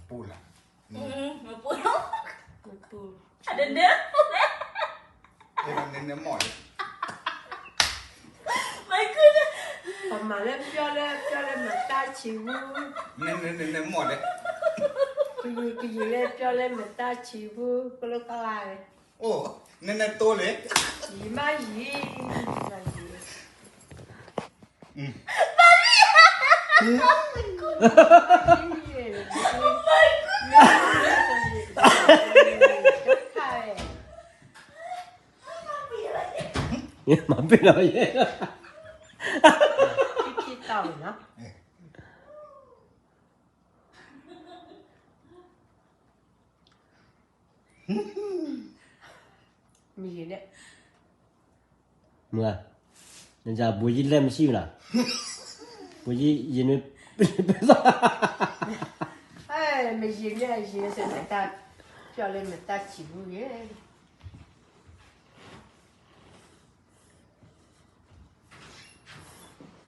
ပူၤလၢ်, မပူၤလီၤ, မပူၤ, အဒဒၢ, နမီၢ်လၢ, ပမၤလၢပျီလၢ ပျီလၢမတၢ်ဆံးပူၤ, နမီၢ်လၢ, ကယံာ်ကယံာ်လၢပျီလၢမတၢ်ဆံးပူၤ ကလိကလါ, အိၣ်, နနတိလၢ, ယံာ်မးယံာ်, ယံာ်မးယံာ်, မၤပ့ၤလီၤယဲ, ခံတီၤနီၤ, မ့ၢ်ယဲန့ၣ်, မ့ၢ်, နဘိးယံၤလဲၢ်မ့ၢ်ဆံၣ်မနၤ, ဘိးယံၤယဲန့ၣ်, မ့ၢ်ယဲန့ၣ် ယဲစ့ၢ်တၢ်, ပျီလၢမတၢ်ဆံးပူၤယဲ